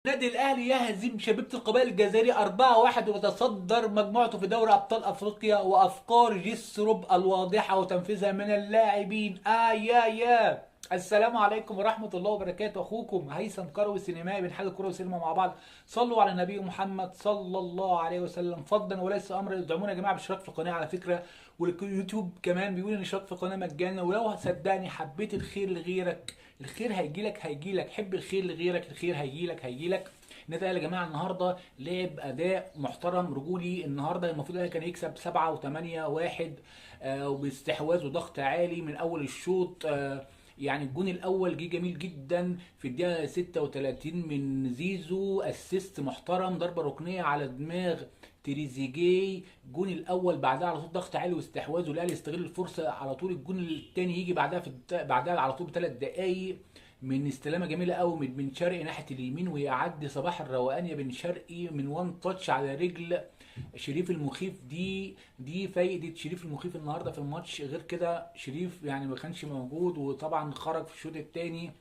النادي الاهلي يهزم شبيبة القبائل الجزائري 4-1 ويتصدر مجموعته في دوري ابطال افريقيا، وافكار جيسروب الواضحة وتنفيذها من اللاعبين. يا يا السلام عليكم ورحمة الله وبركاته. اخوكم هيثم كروي سينمائي، بنحل كروي سينما مع بعض. صلوا على النبي محمد صلى الله عليه وسلم. فضلا وليس امر، ادعمونا يا جماعة بالاشتراك في القناة على فكرة، واليوتيوب كمان بيقول ان الاشتراك في القناة مجانا. ولو صدقني حبيت الخير لغيرك الخير هيجيلك هيجيلك، حب الخير لغيرك الخير هيجيلك هيجيلك. النادي الاهلي يا جماعة النهارده لعب اداء محترم رجولي. النهارده المفروض الاهلي كان يكسب 7 و8 1، وباستحواذ وضغط عالي من اول الشوط. يعني الجون الاول جه جميل جدا في الدقيقة 36 من زيزو، assist محترم، ضربه ركنيه على دماغ تريزيجيه. الجون الاول بعدها على طول ضغط عالي واستحواذ، والاهلي يستغل الفرصة على طول. الجون الثاني يجي بعدها بعدها على طول بثلاث دقائق من استلامه جميلة قوي من بن شرقي ناحية اليمين، ويعدي صباح الروقان يا بن شرقي من one touch على رجل شريف المخيف. دي فايده شريف المخيف النهارده في الماتش. غير كده شريف يعني ما كانش موجود، وطبعا خرج في الشوط الثاني.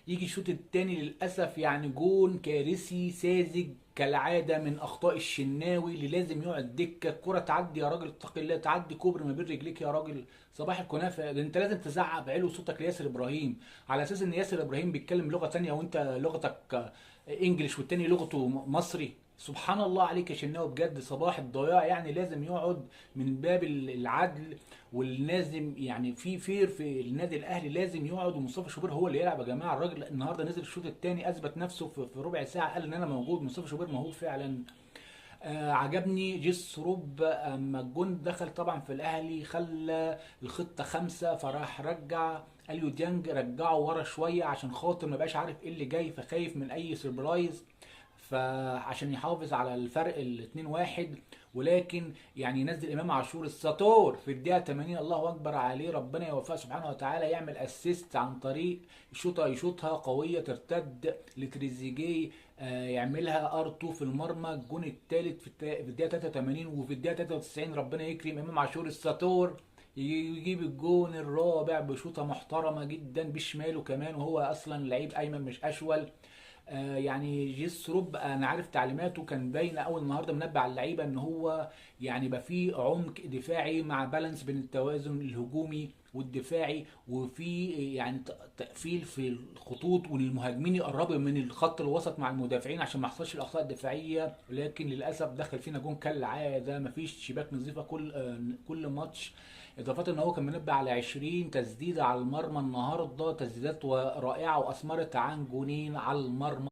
يجي الشوط الثاني للاسف يعني جون كارثي ساذج كالعادة من اخطاء الشناوي اللي لازم يقعد دكه. الكره تعدي يا راجل، اتق الله، تعدي كوبري ما بين رجليك يا راجل. صباح الكنافه، ده انت لازم تزعق بعلو صوتك لياسر ابراهيم، على اساس ان ياسر ابراهيم بيتكلم لغة ثانية وانت لغتك English والتاني لغته مصري. سبحان الله عليك يا شناوي بجد، صباح الضياع. يعني لازم يقعد من باب العدل، واللازم يعني في fair في النادي الاهلي لازم يقعد، ومصطفى شوبير هو اللي يلعب يا جماعة. الراجل النهارده نزل الشوط الثاني اثبت نفسه في ربع ساعة، قال ان انا موجود. مصطفى شوبير موهوب فعلا. عجبني جيس روب اما الجون دخل طبعا في الاهلي، خلى الخطة 5، فراح رجع اليو ديانج، رجعه ورا شوية عشان خاطر ما بقاش عارف ايه اللي جاي، فخايف من اي surprise، فعشان يحافظ على الفرق ال 2-1. ولكن يعني ينزل امام عاشور الساتور في الدقيقة 80، الله اكبر عليه، ربنا يوفقه سبحانه وتعالى، يعمل assist عن طريق شوطه يشوطها قوية ترتد لتريزيجيه، يعملها R2 في المرمى. الجون الثالث في الدقيقة 83، وفي الدقيقة 93 ربنا يكرم امام عاشور الساتور يجيب الجون الرابع بشوطه محترمه جدا بشماله كمان، وهو اصلا لعيب ايمن مش اشول. يعني جيس روب انا عارف تعليماته كان باينة اول النهارده، منبه على اللعيبة ان هو يعني بقى فيه عمق دفاعي مع balance بين التوازن الهجومي والدفاعي، وفي يعني تقفيل في الخطوط، والمهاجمين يقربوا من الخط الوسط مع المدافعين عشان ما يحصلش الاخطاء الدفاعية. ولكن للاسف دخل فينا جون كالعادة، مفيش شباك نظيفة كل ماتش. اضافه ان هو كان منبه على 20 تسديده على المرمى النهارده، تسديدات رائعة واثمرت عن جونين على المرمى.